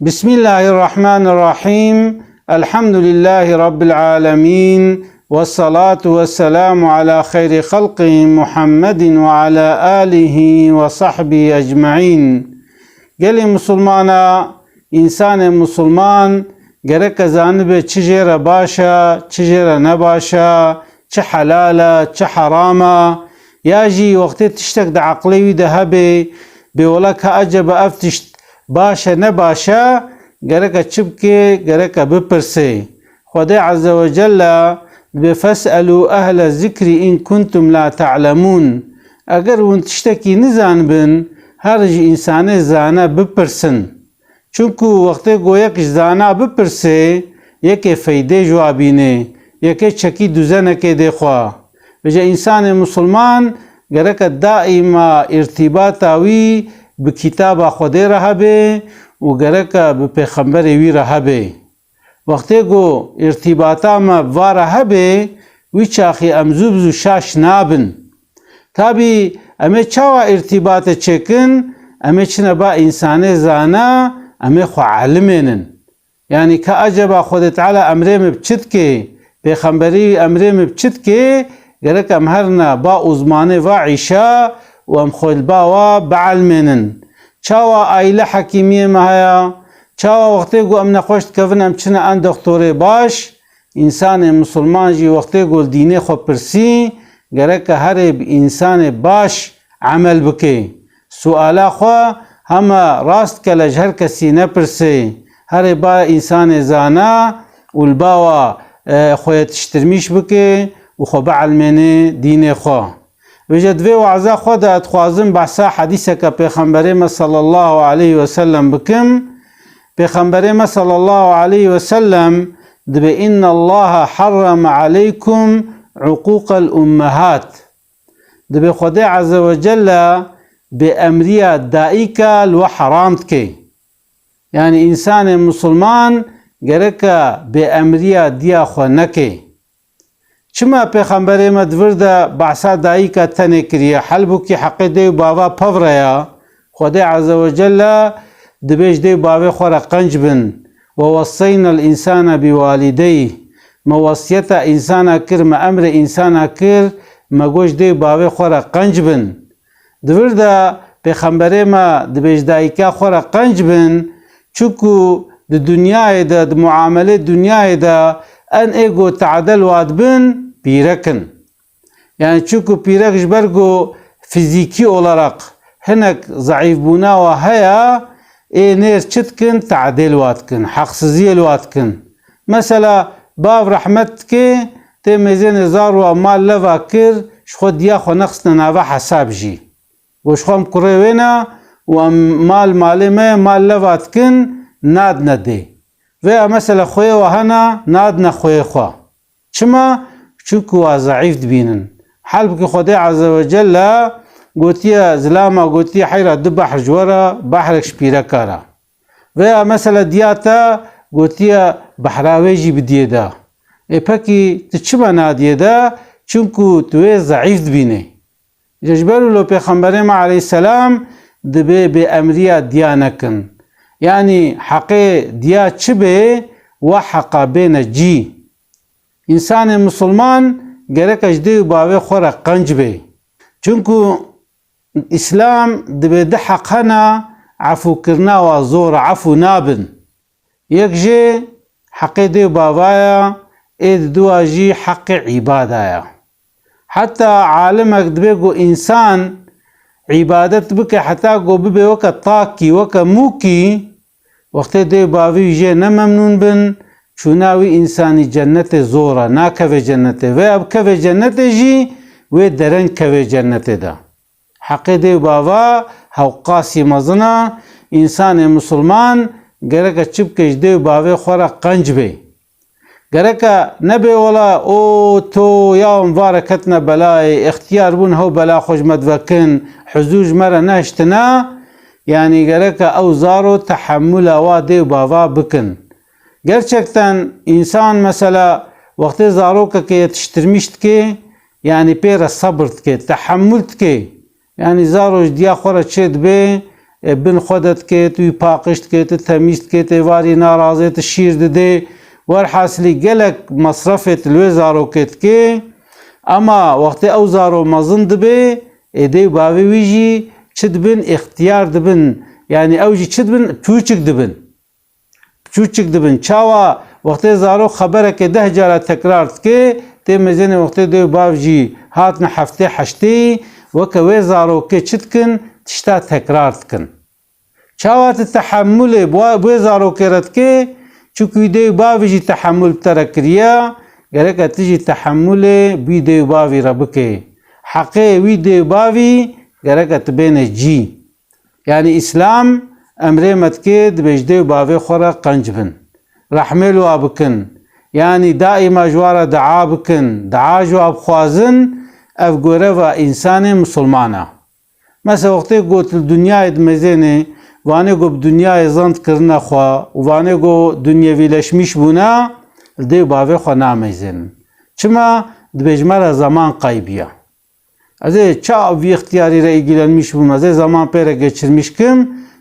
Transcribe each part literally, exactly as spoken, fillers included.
Bismillahirrahmanirrahim. Elhamdülillahi Rabbil alemin. Vessalatu vesselamu ala xeyri xelqihi Muhammedin ve ala alihi ve sahbihi ecmaîn. Gelê musulmana, însanê musulman gereke zanibe çi jê re baş e, çi jê re nebaş e, çi helal e, çi heram e, ya jî wextê tiştek di eqlê wî de hebe, bê wela ka eceba ev tişt baş e, ne baş e, gereke çi bike, gereke bipirse. Xwedê Azze ve Celle dibê, "Fes'elû ehle zikrî in kuntum la ta'lemûn." Eger hûn tiştekî nizanibin, her ji însanê zane bipirsin. Çunku wextê ku yek ji zana bipirse, yekê feydê ji wa bîne, yekê çekî duzenekê dê xwe. Vêca însanê musulman gereke daîma îrtîbata wî bi kitaba Xwedê re hebe û gereke bi pêxemberê wî re hebe. Wextê ku îrtîbata me bi va re hebe, wî çaxî em zû bi zû şaş nabin. Tabî em ê çawa îrtîbatê çêkin? Em ê çine ba însanê zana, em ê xwe elimênin. Yanî ka eceba Xwedê Teala emrê me bi çi dike, pêxemberî emrê me bi çi dike, gerek em herine ba uzmanê va îşa û em xwe li ba wa bielmênin. Çawa aîle hekîmiyê me heye? Çawa wextê ku em nexweş dikevin em çine en doktorê baş? Însanê misilman jî wextê ku li dînê xwe pirsî, gereke herê bi însanê baş emel bike. Suala xwe hema rast kele ji her kesî nepirse. Herê ba însanê zana û li ba wa, e, xwe yetiştirmîş bike û xwe bielmêne dînê xwe. Vêce di vê waza xwe de dixwazim behsa hedîseke Pêxemberê me sallallahu aleyhi ve sellem bikim. Pêxemberê me sallallahu aleyhi ve sellem dibê, "Inna Allaha harrama aleykum uquqal ummahat." Dibê Xwedê Azze ve Celle bêemriya daîka li we heram dike. Yanî însanê misilman gereke bêemriya diya xwe neke. Çima Pêxemberê me di vir de behsa dayîka tenê kiriye? Helbûkî heqê dê û bava pevre ya. Xwedê Azze ve Celle dibê ji dê û bavê xwe re qenc bin. "Ve wesseyna l-însane bi walideyh." Me wesiyeta însana kir, me emrê însana kir, me got ji dê û bavê xwe re qenc bin. Di vir de Pêxemberê me dibê ji dayika xwe re qenc bin, çunku di dinyayê de, di muamelê dinyayê de en ê ku tade li wa dibin, pîrek in. Yani çunku pîrek ji ber ku fizîkî olarak hinek zeîfbûna wa heye, ê nêr çi dikin, tadê li wa dikin, heqsiziyê li wa dikin. Mesela bav rehmet dike, tê mêzênê zar wa mal leva kir, ji xwe diya xwe nexistine nava hesab jî. Got, "Ji xwe em kurê wê ne û em mal malê me ye, mal leva dikin, nadine dê." Veya mesela xweyê we hene, nadine xweyê xwe. Çima? Çunku wa zeîf dibînin. Halbukî Xwedê Azze ve Celle gotiye zilama, gotiye, "Heyra du behr ji we re, behrek ji pîreka re." Veya mesela diya te gotiye, "Behra wê jî bidiyê de." Ê pekî tu çima nadiyê de? Çunku tu wê zeîf dibînê. Ji ber wilo Pêxemberê me aleyhisselam dibê bêemriya diya nekin. Yanî heqê diya çi bê, we heqa bêne cî. Însanê misilman gereke ji dê û bavê xwe re qenc bê. Çunku Îslam dibê du heq hene, efûkirina wa zor e, efû nabin. Yek jê heqê dê û bava ye, ê diduwa jî heqê îbada ye. Heta alimek dibê ku însan îbadet bike heta ku bibe weke takî, weke mûkî, wextê dê û bavê wî jê ne memnûn bin, çûna wî însanî cennetê zor e, nakeve cennetê. Veya bikeve cennetê jî wê dereng keve cennetê de. Heqê dê û bava hewqasî mezin e, însanê misilman gereke çi bike, ji dê û bavê xwe re qenc bê. Gereke nebê wela, "O to ya em va re ketine belayê, extiyar bûn, hew bela xwe ji me divekin, huzûr ji me re nehiştine." Yanî gereke ew zaro tehemûla wa dê û bava bikin. Gerçekten însan mesela wextê zarokeke yetiştirmîş dike, yanî pê re sebir dike, tehemûl dike. Yanî zaro ji diya xwe re çê dibe, e, bin xwe de dikê, tu wî paqij dikê, tu temîz dikê, tu êvarî narazê, tu şîr didê. Werhasilî gelek mesrefê tu li wê zarokê dikê. Ema wextê ew zaro mezin dibe, ê dê û bavê wî jî çi dibin? Îxtiyar dibin. Yanî ew jî çi dibin? Piçûçik dibin. Piçûçik dibin. Çawa wextê zarok xeberekê deh cara tekrar dike, tê mezênê wextê dê û bav jî hatine heftê heştê, weke wê zarokê çi dikin? Tişta tekrar dikin. Çawa tu tehemûlê bi wa-, bi wê zarokê re dikê? Çunku wî dê û bavî jî tehemûl bi te re kiriye, gereke tu jî tehemûlê bi wî dê û bavî re bikê. Heqê wî dê û bavî gereke tu bêne cî. Yanî Îslam emrê me dike, dibê ji dê û bavê xwe re qenc bin. Rehmê li wa bikin. Yanî daîma ji wa re dua bikin. Dua ji wa bixwazin. Ev goreva însanê misilman e. Mesela wextê ku tu li dinyayê dimezênê, vanê ku bi dinyayê zand kirine xwe û vanê ku dinyevîleşmîş bûne, li dê û bavê xwe namezênin. Çima? Dibê ji me re zeman qaybiye. Ez ê ça vî îxtiyarî re îlgilenmiş bûm, ez ê zaman pê re geçirmiş kim.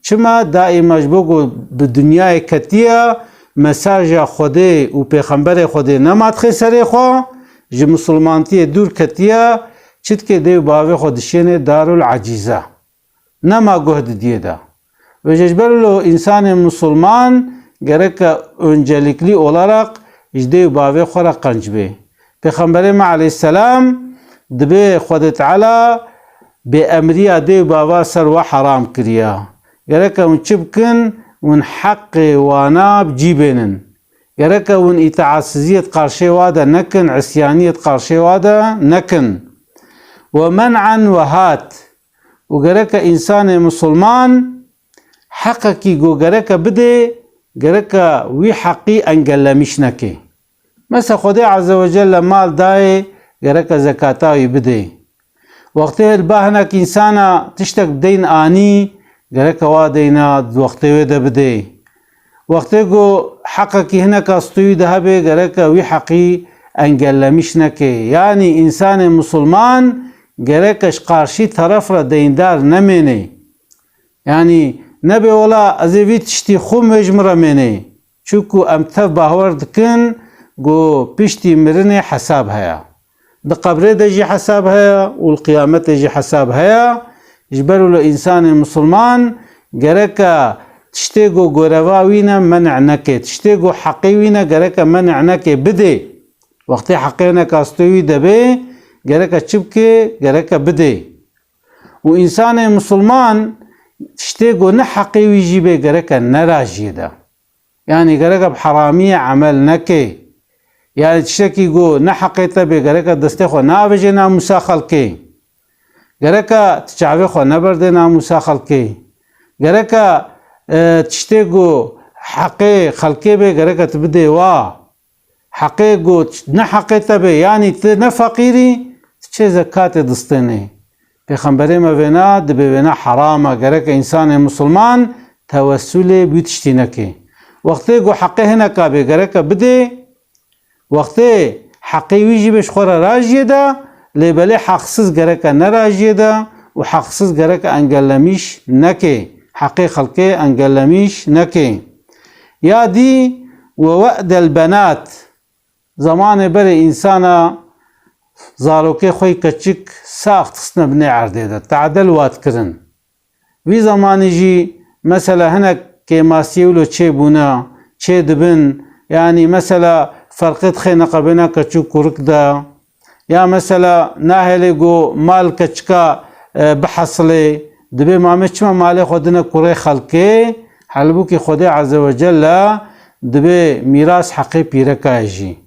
Çima? Daîma ji bo ku bi dinyayê ketiye, mesaja Xwedê û Pêxemberê Xwedê nema dixê serê xwe, ji misilmantiyê dûr ketiye, çi dike dê û bavê xwe dişêne darul ecîze. Nema guh didiyê de. Vêje ji ber wilo însanê misilman gereke öncelikli olarak ji dê û bavê xwe re qenc bê. Pêxemberê me aleyhisselam dibê Xwedê Teala bêemriya dê û bava ser we heram kiriye. Gereke hûn çi bikin? Hûn heqê wana bi cî bênin. Gereke hûn îtaatsiziyê di qarşê wa de nekin, îsyaniyê di qarşê wa de nekin. Ve men'en ve hat. Û gereke însanê misilman heqekî ku gereke bidê, gereke wî heqî engellemîş neke. Mesela Xwedê Azze ve Celle mal dayê, gereke zekata wî bidê. Wextê li ba hinek însana tiştek bi deyn anî, gereke wa deyna di wextê wê de bidê. Wextê ku heqekî hineka stûyî de hebe, gereke wî heqî engellemîş neke. Yanî însanê misilman gereke ji qarşî teref re deyndar nemêne. Yanî nebe wela ez ê vî tiştî xwim wê ji min re mêne. Çunku em tev bawer dikin ku piştî mirinê hesab heye. Di qebrê de jî hesab heye û li qiyametê jî hesab heye. Ji ber wilo însanê misilman gereke tiştê ku goreva wî ne menê neke, tiştê ku heqê wî ne gereke menê neke, bidê. Wextê heqê neka stûyî de bê, gereke çi bike? Gereke bidê. Û însanê misilman tiştê ku ne heqê wî jî bê gereke nera jiyê de. Yanî gereke bi heramiyê emel neke. Yanî tiştekî ku ne heqê te bê gereke destê xwe neavêje namûsa xelkê. Gereke tu çavê xwe neberdê namûsa xelkê. Gereke, e, tiştê ku heqê xelkê bê gereke tu bidê wa. Heqê ku ne heqê te bê, yanî tu ne feqîrî, tu çê zekatê distênê. Pêxemberê me vêna, dibê vêna heram e, gereke însanê misilman tewessulê bi wî tiştî neke. Wextê ku heqê hineka bê, gereke bidê, wextê heqê wî jî bê ji xwe re rajiyê de, lê belê heqsiz gereke nerajiyê de û heqsiz gereke engellemîş neke. Heqê xelkê engellemîş neke. Ya dî, we we'del benat, zemanê berê însana zarokê xwe yî keçik sax dixistine binê erdê de, tadel wa dikirin. Vî zemanî jî mesela hinek kêmasiyê wilo çêbûne, çêdibin, yanî mesela ferqê dixê neqebêna keç û kurik de, ya mesela nahêlê ku mal keçika, e, bihesilê, dibê mamê çima malê xwe dine kurê xelkê, halbûkî Xwedê Azze ve Celle dibê mîras heqê pîreka ye jî.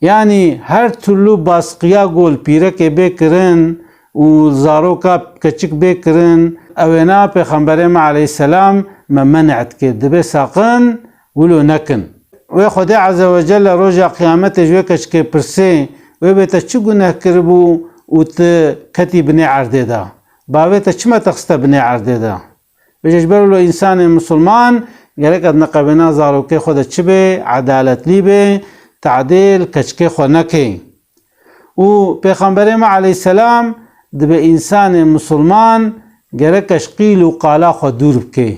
Yanî her türlü baskıya ku li pîrekê bê kirin û zaroka keçik bê kirin, ewêna Pêxemberê me aleyhisselam me menê dike, dibê saqin wilo nekin. Wê Xwedê Azze ve Celle roja qiyametê ji wê keçikê pirsê, wê bê te çi guneh kiribû û tu ketî binê erdê de? Bavê te çima te xiste binê erdê de? Vêje ji ber wilo însanê misilman gereke di neqebêna zarokê xwe de çi bê, edaletlî bê, tadê li keçikê xwe neke. Û Pêxemberê me aleyhisselam dibê însanê misilman Gereke ji qîl û qala xwe dûr bike.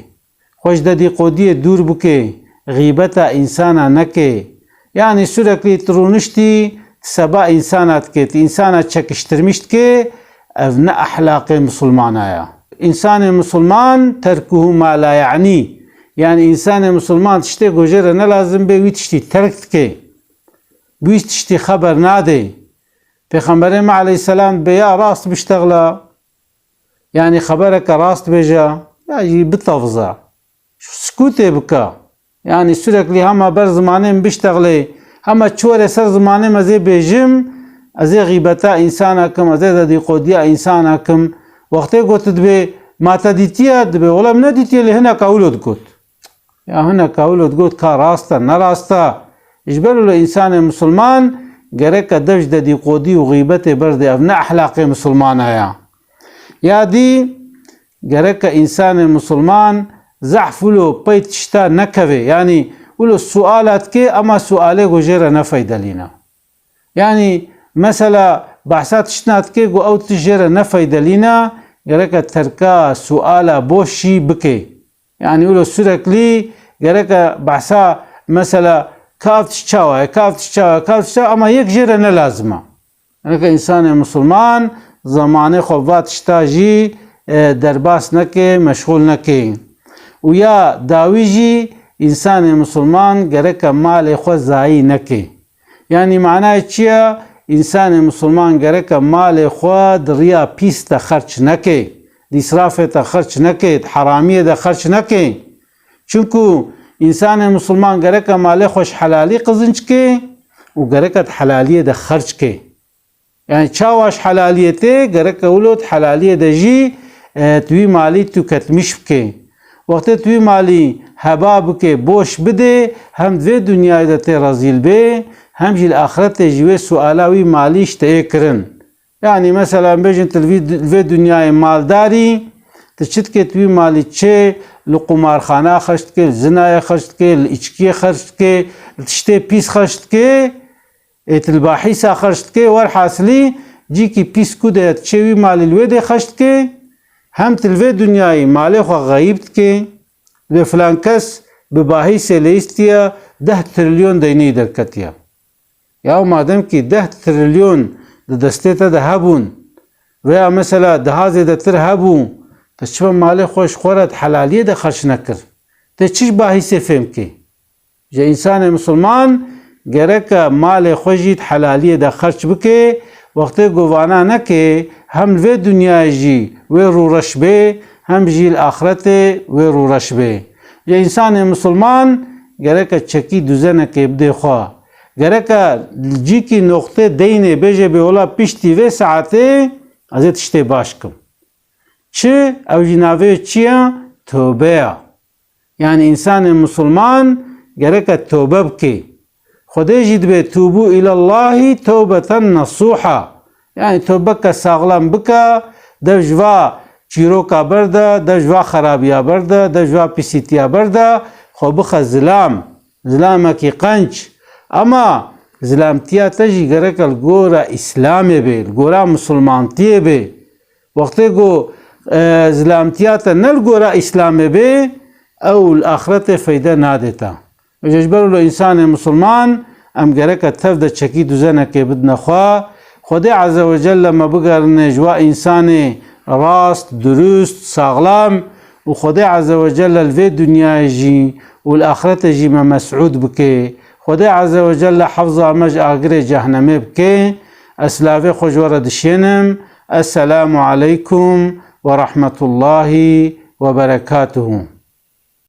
Xwe ji dedîqodiyê dûr bike, xîbeta însana neke. Yanî sureklî tu rûniştî, tu seba însana dike, tu însana çekiştirmiş dike, ev ne ehlaqê misilmana ya. Însanê misilman terkuhu ma la yanî. Yanî însanê misilman tiştê ku jê re ne lazim bê, wî tiştî terk dike. Bi wî tiştî xeber nade. Pêxemberê me aleyhisselam dibê ya rast biştexla, yanî xebereke rast bêje, ya jî bitevza. Sikûtê bike. Yanî sureklî hema ber zimanê min biştexlê, hema çi were ser zimanê me zê bêjim, ez ê xîbeta însana kim, ez ê dedîqodiya însana kim. Wextê got dibê, ma te dîtiye? Dibê, wela min nedîtiye, lê hineka wilo digot. Ya hineka wilo digot ka rast e, ne rast e. Ji ber wilo însanê misilman gereke dev ji dedîqodî û xîbetê berde, ev ne ehlaqê misilmana ya. Ya dî gereke însanê misilman zehf wilo pey tişta nekeve. Yanî wilo suala dike, ema sualê ku jê re ne feydelîne. Yanî mesela behsa tiştina dike ku ew tişt jê re ne feydelîne, gereke terka suala boş jî bike. Yanî wilo sureklî gereke behsa mesela ka ev tişt çawa ye, ka ev tişt çawa ye, ka ev tişt çawa, ema yek jê re ne lazim e. Gereke însanê misilman zemanê xwe va tişta jî, e, derbas neke, meşxûl neke. Û ya dawî jî însanê misilman gereke malê xwe zayî neke. Yanî manayê çi ye? Însanê misilman gereke malê xwe di riya pîs de xerç neke, di îsrafê de xerç neke, di heramiyê de xerç neke. Çunku însanê misilman gereke malê xwe ji helalî qizinc ke û gereke di helaliyê de xerc ke. Yanî çawa ji helaliyê tê, gereke wilo di helaliyê de jî, e, tu wî malî tûketmîş bike. Wextê tu wî malî heba bike, boş bide, hem di vê dinyayê de tê rezîl bê, hem jî li axretê jî wê suala wî malî ji te yê kirin. Yanî mesela em bêjin tu li vî, li vê dinyayê maldarî, tu çi dikê, tu wî malî çê li qumarxana xerc dikê, li zinayê xerc dikê, li îçkiyê xerc dikê, li tiştê pîs xerc dikê, ê tu li bahîsa xerc dikê, werhasilî cîkî pîs ku de ye, tu çê wî malî li wê dê xerc dikê, hem tu li vê dinyayê malê xwe xeyîb dikê, dibê filan kes bi bahîsê lîstiye deh trilyon deynê derketiye. Ya madem kî deh trilyon di destê te de hebûn, veya mesela daha zêdetir hebû, te çima malê xwe ji xwe re di helaliyê de xerc nekir? Te çi ji bahîsê fêm kê? Ji însanê misilman gereke malê xwe jî di helaliyê de xerc bike, wextê ku vana neke, hem li vê dinyayê jî wê rûreş bê, hem jî li axretê wê rûreş bê. Ji însanê misilman gereke çekî duzenekê bidê xwe. Gereke li cîkî noqtê deynê bêje bê, wela piştî vê saetê ez ê tiştê baş kim. Çi? Ew jî navê çi ye? Tobe ye. Yanî însanê misilman gereke tobe bike. Xwedê jî dibê, "Tûbû îlallahî tewbeten nesûha." Yanî tobeke saxlem bike, dev ji va çîroka berde, dev ji va xerabiya berde, dev ji va pîsîtiya berde, xwe bixe zilam, zilamekî qenc. Ema zilamtiya te jî gereke li gora Îslamê bê, li gora misilmantiyê bê. Wextê ku, e, zilamtiya te ne li gora Îslamê bê, ew li axretê feyde nade te. Ji ber wilo însanê misilman, em gereke tev de çekî duzenekê bidine xwe. Xwedê Azze ve Celle me bigerine ji wa însanê rast, durust, saxlam û Xwedê Azze ve Celle li vê dinyayê jî û li axretê jî me mesûd bike. Xwedê Azze ve Celle hefza me ji agirê cehnemê bike. Ez silavê xwe ji we re dişênim. Esselamu aleykum ve rahmetullahi ve berekatuhu.